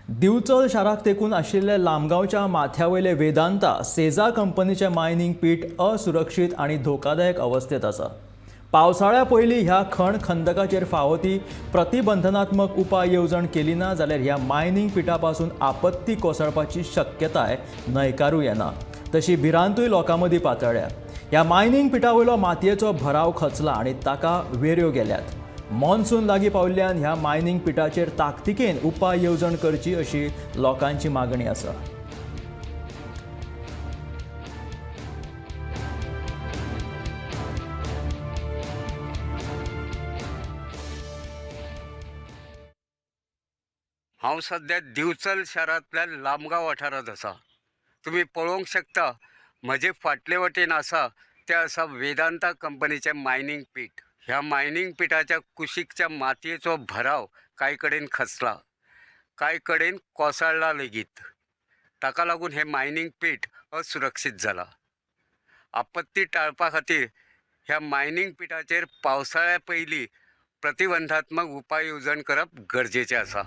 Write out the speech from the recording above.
दिवचल शाराक तेकून आशिल्ले लामगांवच्या माथ्या वयले वेदांता सेजा कंपनीचे मायनिंग पीट असुरक्षीत आनी धोकादायक अवस्थेत आसा. पावसाळ्या पयलीं ह्या खण खंदकाचेर फावो ती प्रतिबंधनात्मक उपाय येवजण केली ना जाल्यार ह्या मायनिंग पिठा पासून आपत्ती कोसळपाची शक्यताय न्हयकारूं येना. तशी भिरांतूय लोकां मदीं पातळ्ळ्या. ह्या मायनिंग पिठा वयलो मातयेचो भराव खचला आनी ताका वेऱ्यो गेल्यात. मॉन्सून लागीं पाविल्ल्यान ह्या मायनिंग पिठाचेर ताकतिकेन उपाय येवजण करची अशी लोकांची मागणी आसा. हांव सद्या दिवचल शारांतल्या लामगांव वाठारांत आसा. तुमी पळोवंक शकता म्हजे फाटले वटेन आसा तें आसा वेदांता कंपनीचें मायनींग पीट. ह्या मायनींग पिठाच्या कुशीकच्या मातयेचो भराव कांय कडेन खचला, कांय कडेन कोसळ्ळा लेगीत. ताका लागून हें मायनींग पीठ असुरक्षीत जालां. आपत्ती टाळपा खातीर ह्या मायनींग पिठाचेर पावसाळ्या पयलीं प्रतिबंधात्मक उपाय येवजण करप गरजेचें आसा.